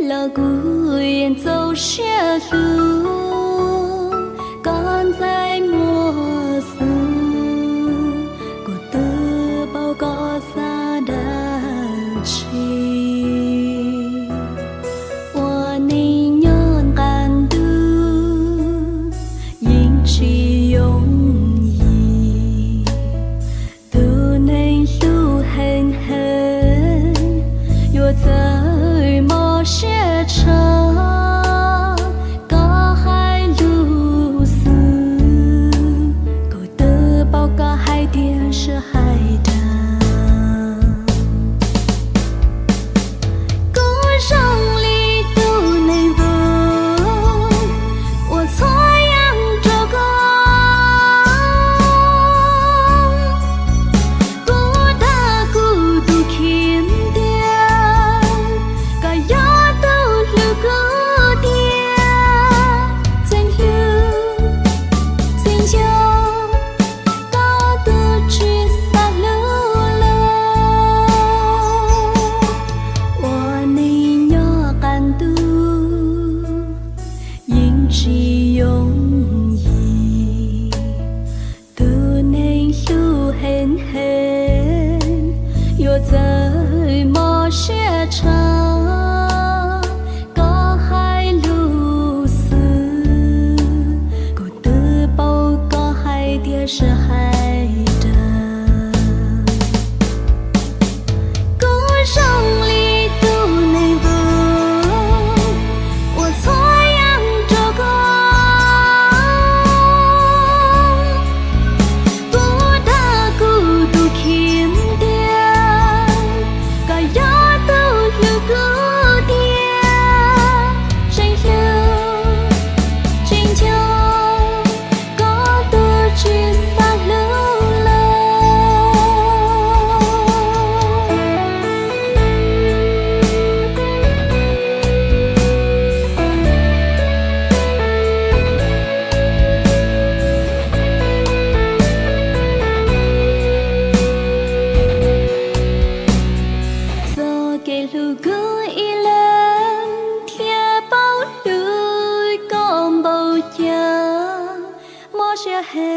Los kuv yeej txaus siab hlub koj ntxhais muaj xwb, kuv twb paub koj xav dab tsi. Ua neej nyob nqaj ntuj yeej tsis yooj yim, tus neeg hlub heev heev yuav txawj mob siab tshaj koj hais lus xwb, kuv twb paub koj hais tiag sib hais dag. Kuv zoo li tus neeg vwm uas txhua yam rau koj. Kuv dag kuv tus kheej tiag, koj yog tus hlub kuv tiag. Txeev hlub, txeev nco, koj twb tsis xav hlub lawm. Ua neej nyob qab ntuj yeej tsis yooj yim, tus neeg hlub heev heev yuav txawj mob siab tshaj koj hais lus xwb, kuv twb paub koj hais tiag sib hais dag. Kuv zoo li tus neeg vwm uas txhua yam rau koj. Kuv dag kuv tus kheej tiag, koj yog tus hlub kuv tiag. Tseem hlub, tseem nco, koj twb tsis xav hlub lawm. Txoj kev hlub kuv ib leeg thiaj paub hlub koj npaum cas, mob siab heev.